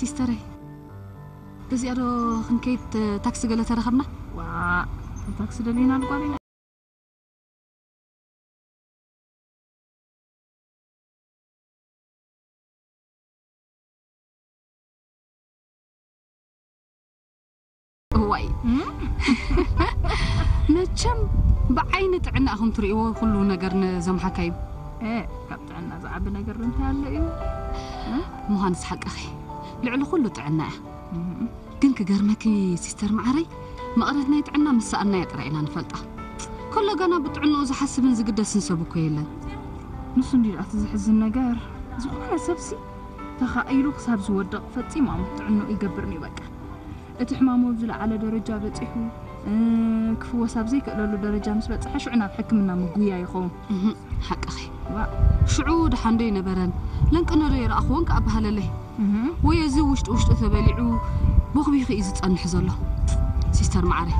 ሲስተረይ፣ እዚኣ ዶ ክንከይድ ታክሲ ገለ ተረኸብና? ዋ፣ ታክሲ ደሊና ኣልቋል ኢና። እዋይ፣ መቸም ብዓይኒ ጥዕና ኢኹም ትርእይዎ ኩሉ ነገር ንዘምሓካይም። እ፣ ካብ ጥዕና ዝዓቢ ነገር እንታይ ኣሎ እዩ? እ? ምዃንስ ሓቅኺ፣ ልዕሊ ኩሉ ጥዕና እያ። እም። ግን ክገርመኪ ሲስተር መዓረይ፣ መቐረት ናይ ጥዕና ምስ ሰኣናያ ጥራይ ኢና ንፈልጣ። ከሎ ገና ብጥዕንኡ ዝሓስብን ዝግደስን ሰብ እኮ የለን። ንሱ እንዲ ኣቲ ዝሕዝን ነገር፣ ዝኾነ ሰብሲ ተኻኢሉ ክሳብ ዝወድቕ ፈጺሙ ኣመት ጥዕንኡ ይገብር እዩ በቃ። እቲ ሕማሙ ኣብ ዝለዓለ ደረጃ በጺሑ፣ እ፣ ክፍወስ ኣብ ዘይክእለሉ ደረጃ ምስ በጽሐ ሽዑ ናብ ሕክምና ምጉያ ይኸውን። እህ፣ ሓቅኺ። ዋ። ሽዑ ደሓን ዶ ይነበረን፣ ለንቅነ ዶ ይረኣኽዎን ክኣ በሃለለይ። እህ። ወይ እዚ ውሽጢ ውሽጢ ተበሊዑ ቦኽቢኺ እዩ ዝጸንሕ ዘሎ። ሲስተር መዓረይ፣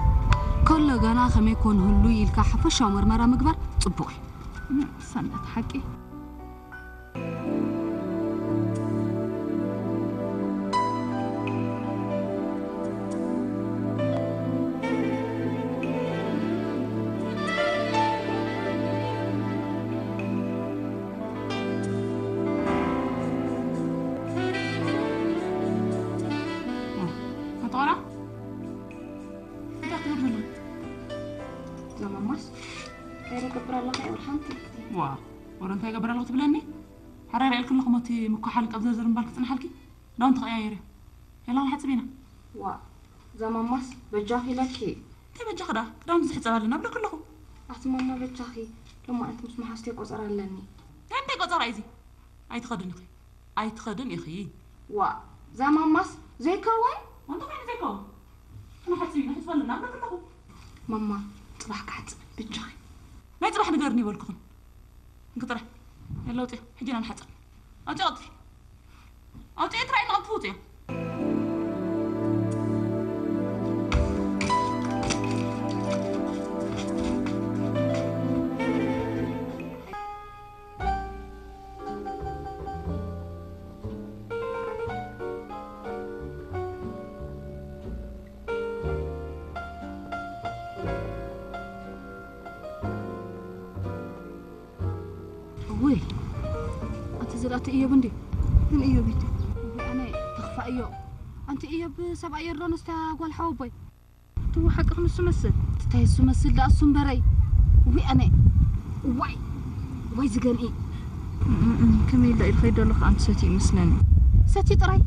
ከሎ ገና ከመይ ኮን ህሉይ ኢልካ ሓፈሻዊ መርመራ ምግባር ጽቡቕ እዩ። እም፣ ሰነት ሓቂ። ኣቶ ቆራ፣ እንታይ ትብል ዘለኻ? ዘማማስ እንታይ ትገብር ኣለኻ? ይብል ሓንቲ። ዋ፣ ወረ እንታይ ይገብር ኣለኹ ትብለኒ? ሓራር ኢልኪ ኣለኹ፣ ሞቲ ምኩሓል ቀብዘዝር እምባል ክጽንሓልኪ? ክዳውንቲ ክቐያየር እዩ። የላ ንሓጽብ ኢና። ዋ፣ ዘማማስ በጃኺ ኢለኪ። እንታይ በጃኺ ደኣ? ክዳውንቲ ዝሕጸብ ኣለና ብለኪ ኣለኹ። ኣቲ ማማ በጃኺ፣ ሎማዓንቲ ምስ መሓዝተይ ቆጸራ ኣለኒ። እንታይ፣ እንታይ ቆጸራ እዩ እዚ? ኣይትኸድን ኢኺ። ኣይትኸድን ኢኺ። ዋ፣ እዛ ማማስ ዘይከውን? ወንታ ኮይኑ ዘይከውን? ክንሓጽብ ኢና፣ ሕጽበልና ብለኪ ኣለኹ። ማማ፣ ጽባሕ ክሓጽብ በጃኺ። ናይ ጽባሕ ንገርኒ ይበልኩኽን። እንክ ጥራሕ። የለ ኣውጽዮ፣ ሕጂ ኢና ንሓጽብ። ኣውጽዮ ቀጽል። ኣውጽዮ ጥራይ ንቐልጥፉ ኣውጽዮ። ውይ፣ ኣቲ ዝራእቲ እዮብ እንዲ። ምን እዮብ ኢቲ? ውይ፣ ኣነ ተኽፋ እዮ። ኣንቲ እዮብ ሰብኣይ የርዶንስ እታ ጓል ሓወቦይ። ትዋ ሓቅኽ ንሱ መስል። እንታይ እሱ መስል ደኣ እሱ እምበረይ። ውይ፣ ኣነ። ዋይ፣ ዋይ ዝገንኢ። እም፣ እም፣ ከመይ ኢለ ኢልኸ ይደለኹ ኣንቲ ሰቲ ይመስለኒ። ሰቲ ጥራይ።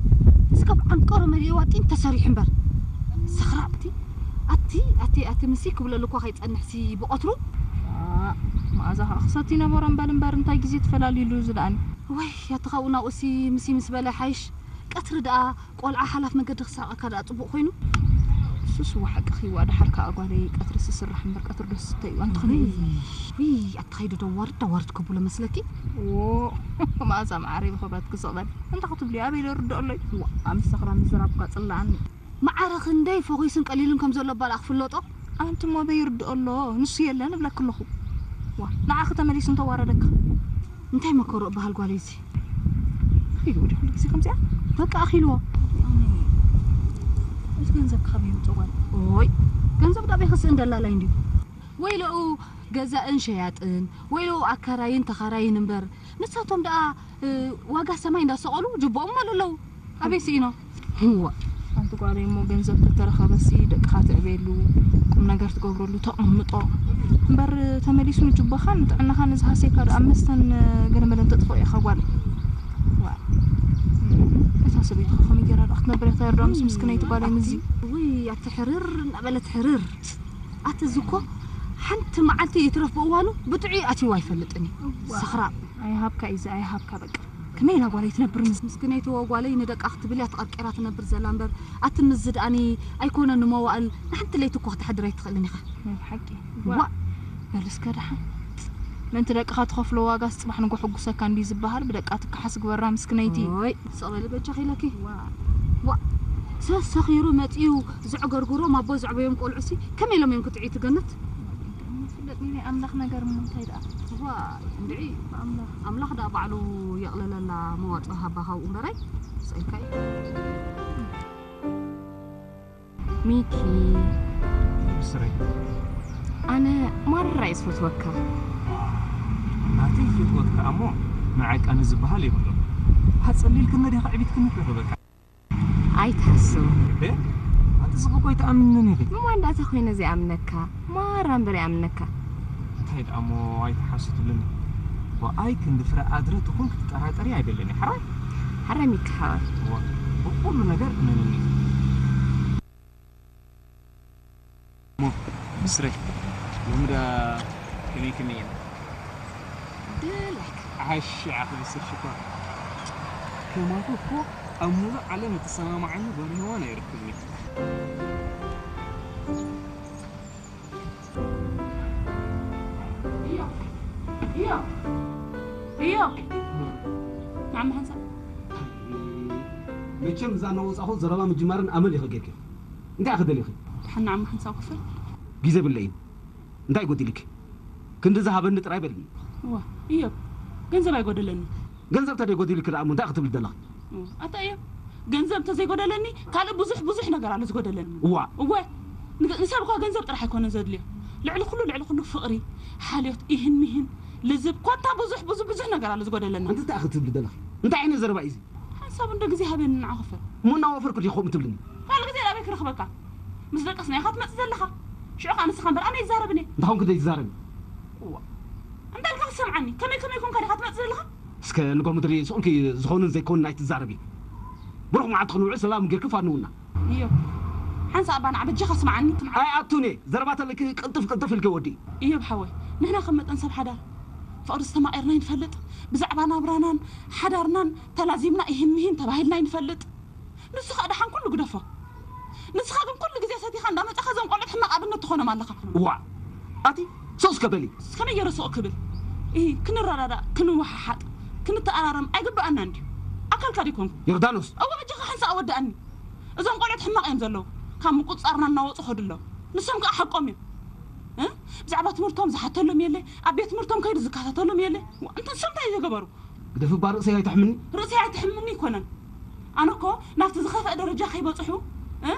እስከ ብዓንቀሮ መሊእዋ ጢን ተሰሪሑ እምበር። ሰኽራብቲ። ኣቲ፣ ኣቲ፣ ኣቲ ምሲ ክብለሉ እኳ ከይጸንሕሲ ብቐትሩ። ዋ፣ መኣዛ ኸኣ ክሰቲ ነበሮ እምበል እምበር እንታይ ግዜ ትፈላልዩሉ ዝለኣኒ። ወይ፣ ኣቲ ካብኡ ናብኡሲ ምሲ ምስ በለ ሓይሽ። ቀትሪ ደኣ ቆልዓ ሓላፍ መገዲ ክስሕቐካ ደኣ ጽቡቕ ኮይኑ። እሱስ እዋ ሓቅኺ እዋ፣ ደሓር ከኣ ጓለይ ቀትሪ ስስራሕ እምበር ቀትሪ ዶ ስተ እዩ? ኣንቲ ከመይ እዩ? ውይ፣ ውይ፣ ኣቲ ኸይዱ ዶ ዋርድ ዶ ዋርድ ከብሎ መስለኪ? ዎ፣ መኣዛ መዓረይ ብኽብረት ክስቕ በል። እንታይ ክትብሊ? ኣበይ ዶ ርድኦ ኣሎይ? ዋ፣ ኣምስ ሰኽራ ምዝራብ እኳ ጽላኣኒ። መዓረ ክንደይ ፈኺሱን ቀሊሉን ከም ዘሎ እባ ደኣ ክፍለጦ። ኣንቲ እሞ ኣበይ ርድኦ ኣሎ? ንሱ የለን እብለኪ ኣለኹ። ዋ፣ ንዓኺ ተመሊሱ እንተዋረደካ። እንታይ መከሮ እበሃል ጓለይ እዚ? ኣኺልዎ ድዩ ኩሉ ግዜ ከምዚኣ? በቃ ኣኺልዎ። ኣነ፣ እቲ ገንዘብ ከመይ ይምጾ ጓል? ኦይ፣ ገንዘብ ዳበይ ክስእን ደላላይ እንድዩ? ወይለኡ ገዛእን ሸያጥን፣ ወይለኡ ኣከራይን ተኻራይን እምበር፣ ንሳቶም ደኣ፣ እ፣ ዋጋ ሰማይ እንዳሰቐሉ ጅቦኦም ይመልኡ ኣለዉ። ኣበይ ስኢኖም? እዋ። ሓንቲ ጓለይ እሞ ገንዘብ ተተረኸበሲ ደቅኻ ትዕበየሉ፣ ቁም ነገር ትገብረሉ፣ ተቐምጦ። እምበር ተመሊሱ ንጅቦኻን ንጥዕናኻን ንዝሃሰየካ ዶ ኣብ መስተን ገለመለን ተጥፍኦ ኢኻ ጓል? ዋ። እታ ሰበይትኻ ከመይ ጌራ ደኣ ክትነብር እያ ተርዳ ምስ ምስክነይቲ ጓለይ ምዚ? ውይ፣ ኣቲ ሕርር እናበለት ሕርር። ኣቲ እዚ እኮ ሓንቲ መዓልቲ ይትረፍ ብእዋኑ ብጥዑይ ኣትይዋ ኣይፈልጥን እዩ። እዋ። ሰኽራም። ኣይሃብካ እዩ፣ ኣይሃብካ በቃ። ከመይ ኢላ ጓለይ ትነብር ምስ ምስክነይቲ ጓለይ ንደቃ ክትብል እያ ተቐርቂራ ትነብር ዘላ እምበር፣ ኣቲ ምስዚ ደኣኒ ኣይኮነን ንመዋእል ንሓንቲ ለይቲ እኮ ክትሓድር ኣይትኽእልን ኢኻ። ናይ ብሓቂ። ዋ። በል እስከ ደሓን። ምእንቲ ደቅኻ ትኸፍሎ ዋጋስ ጽባሕ ንጎ ሕጉሰካ እንድዩ ዝበሃል፣ ብደቃ ትከሓስ ግበራ ምስክነይቲ። ኦይ፣ ስቕ በሊ በጃኺ ኢለኪ። ዋ። ዋ። ሰሰኺሩ መጺኡ ዘዕገርግሮም ኣቦ ዘዕበዮም ቆልዑሲ ከመይ ኢሎም እዮም ክጥዕዩ ትገነት? ፍለጥኒ ናይ ኣምላኽ ነገር እሞ እንታይ ደኣ? ዋ፣ እንድዒ። ኣምላኽ። ኣምላኽ ደኣ ባዕሉ የቕለለላ መዋጽኦ ሃባ ካብኡ እምበረይ። ስእልካ እዩ። ሚኪ፣ ብስረይ። ኣነ ማራ እየ ዝፈትወካ። ናተይ ይፈትወካ እሞ ንዓይ ቃኒ ዝበሃል የብሉን። ኣጸሊልክኒ ዲኻ ዕቢትክኒ እኮ በቃ። ኣይትሓስብ። እ? ኣቲ ዝኸ እኮ ኣይትኣምንን ኢኺ። እሞ እንዳ እንታይ ኮይነ ዘይኣምነካ? ማራ እምበር ይኣምነካ። እንታይ ደኣ እሞ ኣይትሓሱ ትብልኒ? ብኣይ ክንዲ ፍረ ኣድረ ትኹን ክትጠራጠሪ ኣይደልን እየ። ሓራይ? ሓራይ ሚኪ ሓወይ። እዋ፣ ብኹሉ ነገር እመንኒ። እሞ ብስረይ፣ ሎሚ ደኣ ከመይ ከመይ እየን? ድላይክ። ዓሽ ዓኺ ብስር ሽኮር። ከማኺ እኮ ኣብ ሙሉእ ዓለም እትሰማማዓኒ ጓል ሄዋን ኣይረክብን እየ። እዮ፣ እዮ፣ እዮ። ንዓማ ሓንሳእ። መቸም እዛ እናወጻኹ ዘረባ ምጅማርን ኣመል ኢኺ ጌርኪ። እንታይ ኢኺ ደሊኺ? ደሓን ንዓማ ሓንሳእ ክፈል። ግዜ የብለይን። እንታይ ጎዲልኪ? ክንዲ ዝሃበኒ ጥራይ በልኒ። እዋ፣ እዮ። ገንዘብ ኣይጎደለኒ። ገንዘብ ተደይ ጎዲልኪ ደኣ እሞ እንታይ ክትብሊ ደለኺ? እዋ፣ ኣታ እዮ። ገንዘብ እንተዘይጎደለኒ፣ ካልእ ብዙሕ፣ ብዙሕ ነገር ኣሎ ዝጎደለኒ። እዋ። እወ፣ ንገ-፣ ንሰብ እኳ ገንዘብ ጥራሕ ኣይኮነን ዘድልዮ። ልዕሊ ኩሉ፣ ልዕሊ ኩሉ ፍቕሪ፣ ሓልዮት፣ ኢህን ሚህን፣ ልዝብ፣ ኮታ ብዙሕ፣ ብዙሕ፣ ብዙሕ ነገር ኣሎ ዝጎደለና። ኣንቲ እንታይ ክትብሊ ደለኺ? እንታይ ዓይነት ዘረባ እዩ እዚ? ሓንሳብ እንዶ ግዜ ሃበኒ ንዓ ክፈል። እሞ እናወፈርኩ ድየ ከምኡ ትብልኒ? ካልእ ግዜ ናበይ ክረኽበካ? ምስ ደቀስና ኢኻ ትመጽእ ዘለኻ። ሽዑ ኸኣ ንስኻ እምበር ኣነ ይዛረብን እየ። እንታይ ኮንኩ ዘይትዛረቢ? እዋ። እንታይ ኢልካ ክትሰምዓኒ? ከመይ ከመይ ኮንካ ዲኻ ትመጽእ ዘለኻ? እስከ ንጎ ምድሪ ስቕ ኢልኪ ዝኾኑን ዘይኮኑን ኣይትዛረቢ። ብሩኽ መዓልቲ ክንውዕል ሰላም ጌርኪ ፋንውና። እዮ። ሓንሳእ እባ ንዓ በጃኻ ስምዓኒ። ኣይኣቱን እየ። ዘረባ ተለኪ ቅልጥፍ ቅልጥፍ ኢልኪ ወዲ። እዮብ ሓወይ፣ ንሕና ከም መጠን ሰብ ሓዳር ፍቕሪ ዝተማቒርና ኣይንፈልጥ። ብዛዕባ ናብራናን ሓዳርናን ተላዚብና ኢሂን ሚሂን ተባሂልና ኣይንፈልጥ። ንሱ ኸኣ ደሓን ኩሉ ግደፎ። ንስኻ ግን ኩሉ ግዜ ሰቲኻ እንዳመጻኻ እዞም ቆልዑት ሕማቕ ኣብነት ትኾኖም ኣለኻ። እዋ፣ ኣቲ ሱቕ እስከ በሊ። ከመይ ገይረ ሱቕ ክብል? እሂ፣ ክንረዳዳእ፣ ክንወሓሓጥ፣ ክንተኣራረም ኣይግብኣናን ድዩ? ኣካልካ ዲኮንኩ? ዮርዳኖስ። እወ፣ በጃኻ ሓንሳእ ኣወድኣኒ። እዞም ቆልዑት ሕማቕ እዮም ዘለዉ። ካብ ምቁጽጻርና እናወጹ ኸዱ ኣለዉ። ንሶም ከኣ ሓቆም እዮም። እ? ብዛዕባ ትምህርቶም ዝሓተሎም የለ፣ ኣብ ቤት ትምህርቶም ከይዱ ዝከታተሎም የለ። ዋ፣ እንተ ንሶም እንታይ ዝገበሩ? ግደፊ እባ ርእሰይ ኣይትሕምኒ። ርእሰይ ኣይትሕምኒ ኣይኮነን። ኣነ እኮ ናብቲ ዝኸፍአ ደረጃ ከይበጽሑ፣ እ?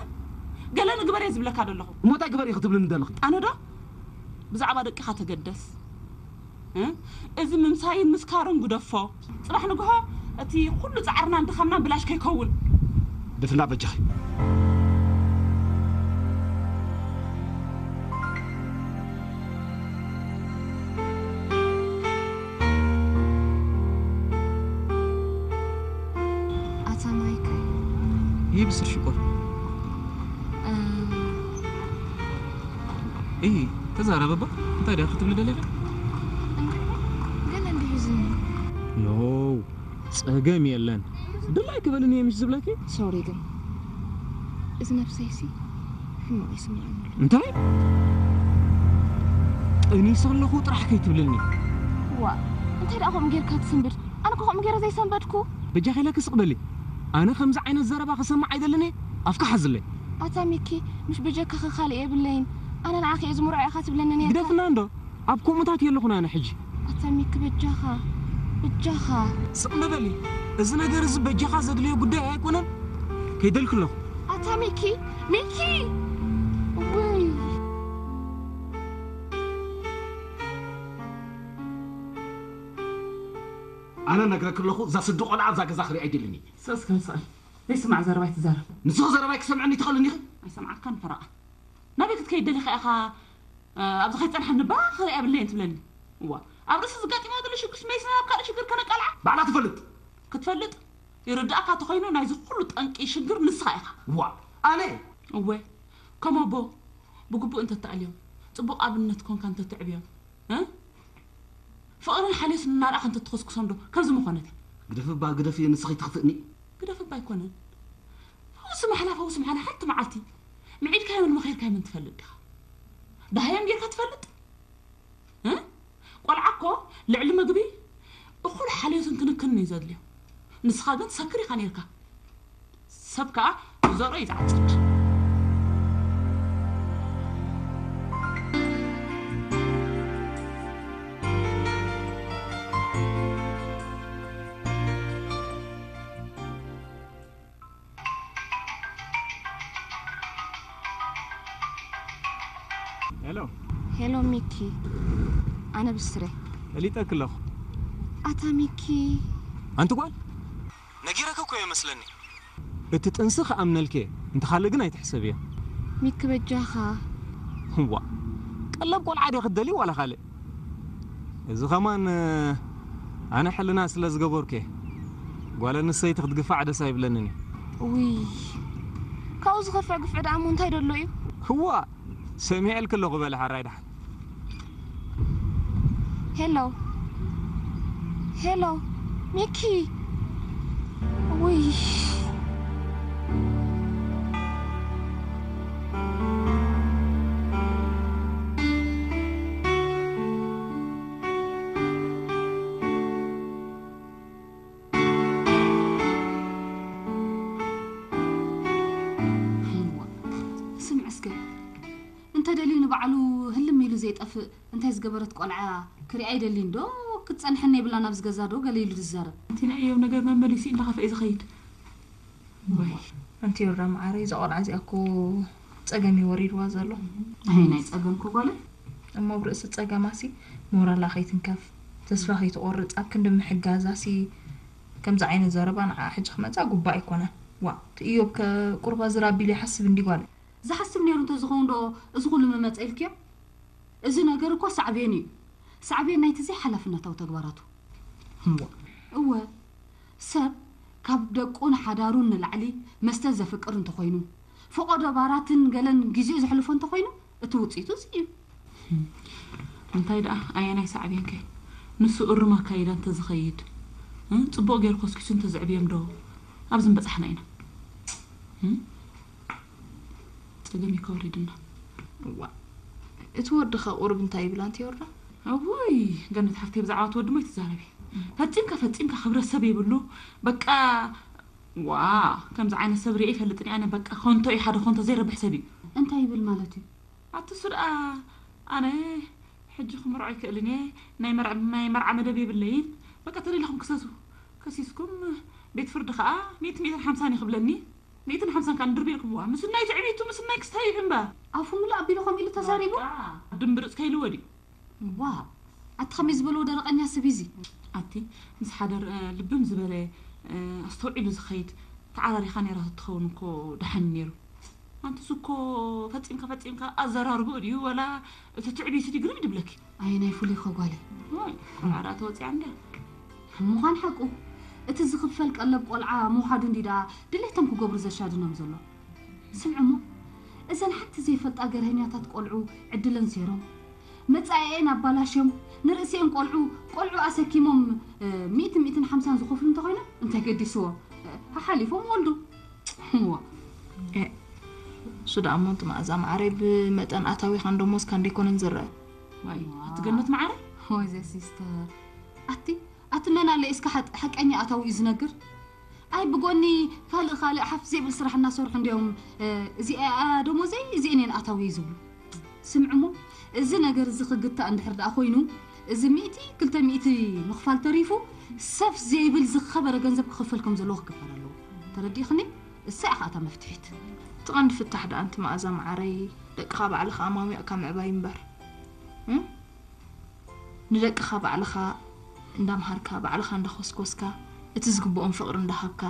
ገለ ንግበር እየ ዝብለካ ዘለኹ። እሞ እንታይ ግበር ኢኺ ትብልኒ ዘለኺ? ኣነ ዶ? ብዛዕባ ደቅኻ ተገደስ። እ? እዚ ምምሳይን ምስካርን ግደፎ። ጽባሕ ንግሆ እቲ ኩሉ ጻዕርናን ድኻምናን ብላሽ ከይከውን። ግደፍና በጃኺ። ኣታ ማይክል። ይህ ብስር ሽኮር። እም፣ እይ፣ ተዛረብ እባ። እንታይ ድያ ክትብሊ ደሊኻ? ገለ እንዲሒዙኒ። ኖ፣ ጸገም የለን። ድላይ ክበልኒ እየ ምሽ ዝብለኪ? ሶሪ ግን፣ እዚ ነብሰይሲ ሕማቕ ይስምዓኒ ኣሎ። እንታይ? ጠኒሰ ኣለኹ ጥራሕ ከይትብልኒ። ዋ፣ እንታይ ደኣ ከምኡ ጌርካ ትስንብድ? ኣነ እኮ ከምኡ ጌረ ዘይሰንበድኩ። በጃኺ ኢለኪ ስቕ በሊ። ኣነ ከምዚ ዓይነት ዘረባ ክሰምዕ ኣይደልን እየ። ኣፍካ ሓዝለይ። ኣታ ሚኪ፣ ምሽ በጃካኸ ካልእ የብለይን። ኣነ ንዓኺ እየ ዝምርዖ ኢኻ ትብለኒ ነርካ። ግደፍና እንዶ። ኣብ ከምኡታት የለኹን ኣነ ሕጂ። ኣታ ሚኪ በጃኻ፣ በጃኻ። ስቕ ንበሊ። እዚ ነገር እዚ በጃኻ ዘድልዮ ጉዳይ ኣይኮነን። ከይደልክ ኣለኹ። ኣታ ሚኪ፣ ሚኪ! ውይ! ኣነ ነግረክ ኣለኹ፣ እዛ ስዲ ቆልዓ ኣብዛ ገዛ ክርኢ ኣይደልን እየ። ስቕ እስከ ስቕ። ዘይስማዕ ዘረባ ኣይትዛረብ። ንስኺ ዘረባይ ክሰምዐኒ ትኽእልኒ ኢኺ? ኣይሰምዓካን ፈረቓ። ናበይ ክትከይድ ደሊኻ ኢኻ? እ፣ ኣብዚ ከይትጸንሓኒ እባ ክርኢ የብለይን ትብለኒ። እዋ፣ ኣብ ርእሲ ዝጋጥማ ዘሎ ሽግርስ መይስና ኣብ ካልእ ሽግር ከነቃልዓ? ባዕላ ትፈልጥ። ክትፈልጥ? ይርድኣካ ተኾይኑ ናይዚ ኩሉ ጠንቂ ሽግር ንስኻ ኢኻ። እዋ፣ ኣነ? እወ፣ ከም ኣቦ ብግቡእ እንተተኣልዮም፣ ጽቡቕ ኣብነት ኮንካ እንተትዕብዮም፣ እ? ፍቕርን ሓልዮትን እናርኣኻ እንተትኾስኩሶም ዶ ከምዚ ምኾነት? ግደፊ እባ፣ ግደፊ፣ ንስኺ ትኽፍእኒ። ግደፊ እባ ኣይኮነን። ፈውሲ ማሕላ፣ ፈውሲ ማሕላ ሓንቲ መዓልቲ ምዒድካዮምን መኺርካዮምን ትፈልጥ ዲኻ? ደሃዮም ጌርካ ትፈልጥ? እ? ቆልዓ እኮ ልዕሊ ምግቢ እኹል ሓልዮትን ክንክንን እዩ ዘድልዮ። ንስኻ ግን ትሰክር ኢኻ ኔርካ። ሰብ ከኣ ዝዘርኦ እዩ ዝዓጽድ። ሄሎ። ሄሎ ሚኪ፣ ኣነ ብስረ። ፈሊጠኪ ኣለኹ። ኣታ ሚኪ። ኣንቲ ጓል፣ ነጊረኪ እኮ እየ መስለኒ። እቲ ጥንሲ ክኣምነልኪ እየ፣ እንተ ካልእ ግን ኣይትሕሰብዮ። ሚኪ በጃኻ። ዋ፣ ቀለብ ቆልዓ ድየ ክትደልዩ ዋላ ካልእ? እዚ ኸማን ኣነ ሕልና ስለ ዝገበርኩ እየ። ጓል ኣንስተይቲ ክትግፋዕ ደስ ኣይብለንን እዩ። ውይ፣ ካብኡ ዝኸፍዕ ግፍዕ ደኣ እሞ እንታይ ደሎ እዩ? ህዋ፣ ሰሚዐልኪ ኣለኹ በለ ሓራይ ደሓን። ሄሎ፣ ሄሎ፣ ሚኪ። ውይ። ስምዕ እስከ፣ እንተ ደልዩ ንባዕሉ ህልም ኢሉ ዘይጠፍእ እንታይ ዝገበረት ቆልዓ ክሪኣ ይደልይን ዶ ክትጸንሐኒ የብላን ኣብዚ ገዛ ዶ ገለ ኢሉ ዝዛረብ። እቲ ናይ እዮም ነገር መመሊሱ እንዳኸፍአ እዩ ዝኸይድ። ወይ ኣንቲ ዮራ መዓረይ፣ እዛ ቆልዓ እዚኣ እኮ ጸገም እዩ ወሪድዋ ዘሎ። ኣይ ናይ ጸገም እኮ ጓለ። እሞ ኣብ ርእሲ ጸገማሲ ሞራላ ከይትንከፍ፣ ተስፋ ከይትቆርጽ፣ ኣብ ክንዲ ምሕጋዛሲ ከምዚ ዓይነት ዘረባ ንዓ ሕጂ ክመጻ ጉባእ ኣይኮነን። ዋ፣ እቲ እዮብ ከ ቁርባ ዝራቢል ይሓስብ እንዲ ጓለ። ዝሓስብ ነይሩ እንተዝኸውን ዶ እዚ ኩሉ ምመጸ ኢልክዮ? እዚ ነገር እኮ ሳዕቤን እዩ። ሳዕቤን ናይቲ ዘይሓላፍነታዊ ተግባራቱ። እሞ እወ፣ ሰብ ካብ ደቁን ሓዳሩን ንላዕሊ መስተ ዘፍቅር እንተኾይኑ፣ ፈቖዶ ባራትን ገለን ግዜኡ ዘሕልፎ እንተኾይኑ፣ እቲ ውጽኢቱ እዚ እዩ። እንታይ ደኣ ኣየናይ ሳዕቤንከ? ንሱ እርም ኣካይዳ እንተዝኸይድ፣ እ? ጽቡቕ ገይሩ ኮስኪሱ እንተዝዕብዮም ዶ ኣብዚ ምበጻሕና ኢና? እ? ጸገም እዩ ከወሪድና። እዋ፣ እቲ ወዲ ከ ቁሩብ እንታይ ይብል ኣንቲ ወርዳ? እውይ፣ ገነት ሓፍተይ ብዛዕባ እቲ ወዲ እሞ ኣይትዛረቢ። ፈጺምካ ፈጺምካ ክብረት ሰብ የብሉ። በቃ ዋ፣ ከምዚ ዓይነት ሰብ ሪኤ ይፈልጥን እየ ኣነ። በቃ ኮንቶ እዩ፣ ሓደ ኮንቶ ዘይረብሕ ሰብ እዩ። እንታይ ይብል ማለት እዩ? ኣቲ እሱ ደኣ ኣነ ሕጂ ክምርዖ ኣይክእልን እየ፣ ናይ መርዓ፣ ናይ መርዓ መደብ የብለይን። በቃ ተደሊኹም ክሰሱ። ከሲስኩም ቤት ፍርዲ ከኣ ሚእቲ ሚእትን ሓምሳን እዩ ክብለኒ። ሚእትን ሓምሳን ከኣ ንድርቢ ኢልኩምዋ። ምስናይ ትዕቢቱ ምስናይ ክስታይ እዩ እምበር። ኣፉ ምሉእ ኣቢሉ ከምኡ ኢሉ ተዛሪቡ? በቃ ድምብርጽ ከይልዎ ድዩ? ዋ፣ ኣቲ ከመይ ዝበልዎ ደረቐኛ ስብ እዚ። ኣቲ ምስ ሓደ ር-፣ ልብም ዝበለ፣ እ፣ ኣስተውዒሉ ዝኸይድ ተዓራሪኻ ነይራ ትኸውን እኮ ደሓን ነይሩ። ኣንቲ እሱ እኮ ፈጺምካ ፈጺምካ ኣዘራርብኡ ድዩ ወላ እቲ ትዕቢቱ ድዩ ግርም ድብለኪ? ኣየናይ ፍሉይ ከ ጓለይ? ወይ፣ ቆልዓ ደኣ ተወጺኣ እንድያ። ምዃን ሓቁ፣ እቲ ዝኽፈል ቀለብ ቆልዓ ምውሓዱ እንዲ ደኣ ድሌቶም ክገብሩ ዘሻድኖም ዘሎ። ስምዕሞ፣ እዘን ሓንቲ ዘይፈልጣ ገርሀኛታት ቆልዑ ዕድለን ሴሮም፣ መጻኢኤን ኣባላሽዮም፣ ንርእሲኤን ቆልዑ፣ ቆልዑ ኣሰኪሞም፣ እ፣ ሚእቲ፣ ሚእትን ሓምሳን ዝኸፍሉ እንተኾይኖም፣ እንታይ ገዲስዎ? እ፣ ሓሓሊፎም ወልዱ። እዋ። እ፣ እሱ ደኣ እሞ፣ እቲ መኣዛ መዓረይ ብመጠን ኣታዊኻን ደሞዝካን ደይኮነን ዝረአ። ዋይ፣ ኣቲ ገነት መዓረይ። ወይ፣ ዘ ሲስተር። ኣቲ፣ ኣቲ መን ኣለ እስከ ሓጥ-፣ ሓቀኛ ኣታዊ እዩ ዝነግር? ኣይ፣ ብጎኒ ካልእ፣ ካልእ ሓፍ ዘይብል ስራሕ እናሰርሑ እንድዮም፣ እ፣ እዚኣ ደሞዘይ፣ እዚኤን እየን ኣታዊ ዝብሉ። ስምዕሞ፣ እዚ ነገር እዚ ክግታእ እንድሕር ደኣ ኮይኑ፣ እዚ ሚእቲ፣ ክልተ ሚእቲ ምኽፋል ተሪፉ፣ ሰፍ ዘይብል ዝኸበረ ገንዘብ ክኽፈል ከም ዘለዎ ክግበር ኣለዎ። ተረዲእኽኒ? እሳ ኢኻ እታ መፍትሒት። እቲ ቀንዲ ፍታሕ ደኣ ኣንቲ መኣዛ መዓረይ፣ ደቅኻ ባዕልኻ ኣማሚቕካ ምዕባይ እምበር። እም? ንደቅኻ ባዕልኻ እንዳምሃርካ፣ ባዕልኻ እንዳኾስኮስካ፣ እቲ ዝግብኦም ፍቕሪ እንዳሃብካ፣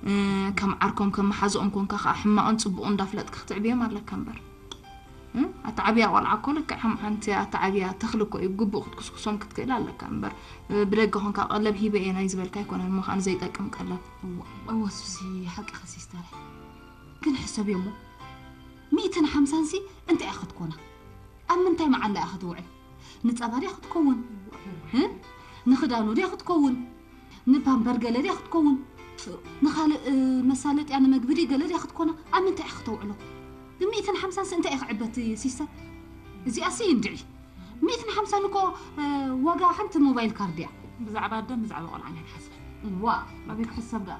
እ፣ ከም ዓርኮም፣ ከም መሓዝኦም ኮንካ ኸዓ ሕማቕን ጽቡቕን እንዳፍለጥካ ክትዕብዮም ኣለካ እምበር። እ? ኣተዓብያ ቆልዓ እኮ ልክዕ ከም ሓንቲ ኣተዓብያ ተኽሊ እኮ እዩ። ብግቡእ ክትኩስኩሶም ክትክእል ኣለካ እምበር፣ እ፣ ብደገ ኮንካ ቀለብ ሂበ እየ ናይ ዝበልካ ኣይኮነን። እሞ ኸዓ ንዘይጠቅም ቀለብ። እወ፣ እወ፣ ሱሲ፣ ሓቅኺ ሲስተረይ። ግን ሕሰብዮ እሞ፣ ሚእትን ሓምሳን ሲ እንታይ እያ ክትኮና? ኣብ ምንታይ መዓላ እያ ክትውዕል? ንጸባ ድያ ክትከውን? እ? ንኽዳኑ ድያ ክትከውን? ንፓምፐር ገለ ድያ ክትከውን? ንኻልእ፣ እ፣ መሳለጥያ ንመግቢ ድዩ ገለ ድያ ክትኮና? ኣብ ምንታይ እያ ክተውዕሎ? ብሚእትን ሓምሳን ሲ እንታይ እያ ክዕበት ሲስተር? እዚኣ ሲ እንድዒ። ሚእትን ሓምሳን እኮ፣ እ፣ ዋጋ ሓንቲ ሞባይል ካርድ እያ። ብዛዕባ ኣደን ብዛዕባ ቆልዓን እያ ትሓስብ። ዋ፣ ኣበይ ክሕሰብ ደኣ?